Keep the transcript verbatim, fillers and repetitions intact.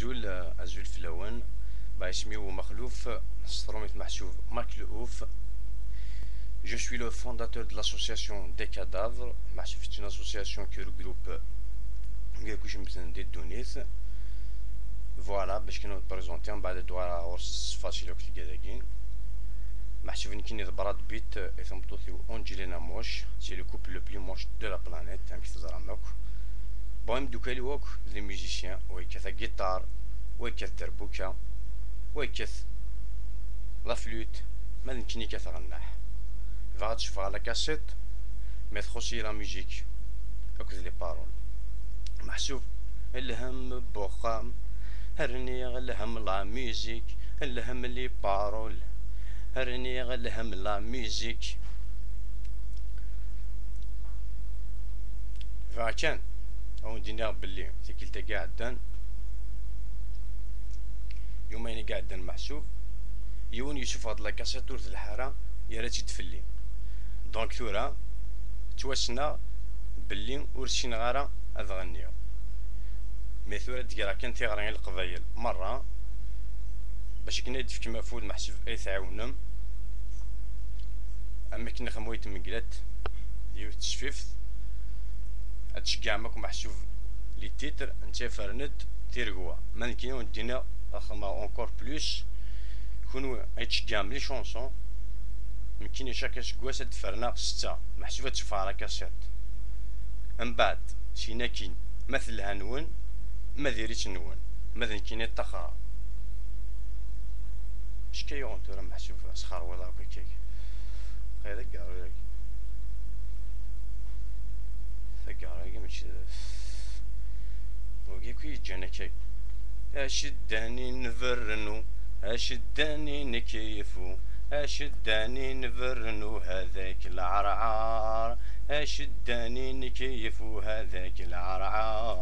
Azul, azul fell-awen. Bah, isem-iw Mexluf, s tṛumit meḥsub Maklouf. Je suis le fondateur de l'association des cadavres. Meḥsub, c'est une association qui regroupe gma kuc mten di ddunit. Voilà, bac kan ad présenter, mbeɛd ad d-uɣaleɣ ɣur-s s tfasil akk tigad-agi. Meḥsub nekkini d Brad Pitt, et tameṭṭut-iw Angelina Moche, c'est le couple le plus moche de la planète, amek teẓram akk. Bon, imeddukal-iw akk d les musiciens, wa yekkat agiṭar, wa yekkat derbuka, wa yekkat la flûte, ma d nekkini kkateɣ nnaḥ. Bɣiɣ ad ccfeɣ la cassette, mais txuṣ-iyi la musique akked les paroles. Meḥsub, lhem n uxxam, rniɣ lhem la musique, lhem les paroles, rniɣ lhem la musique. Bɣiɣ kan ad wen-d-iniɣ belli tikkelt-agi iɛeddan, yumayen-agi iɛeddan meḥsub, yiwen yessufeɣ-d la cassette ur telḥa ara, yerra-tt-id fell-i. Donc tura, ttwassneɣ belli ur ssineɣ ara ad ɣenniɣ. Mais tura ad d-greɣ kan tiɣri i Leqbayel merra, bac akken ad d-tefkem afud, meḥsub ad iyi-tɛiwnem, am akken ixdem Wayt Menglat d yiwet n tesfift, ad tceggɛem akk meḥsub les titres, netta ifren-d tiregwa. Ma nekkini ad wen-d-iniɣ, ad xedmeɣ encore plus, kunwi ay tceggɛem les chansons, nekkini chaque aseggas ad d-ferneɣ setta, meḥsub ad teffeɣ la cassette. Mbeɛd, syin akkin, ma telha-nwen, ma diri-tt-nwen, ma d nekkini ṭṭaxreɣ. Acu akka yuɣen tura meḥsub asxerwiḍ akk akka? Xayr, d agaṛṛu-yagi. Taggara-agi mačči d wagi akk i yeǧǧan akka. Aceddan i nbernu, aceddan i nekyifu, aceddan i nbernu, hadak leɛrɛar. Aceddan i nekyifu, hadak leɛrɛar.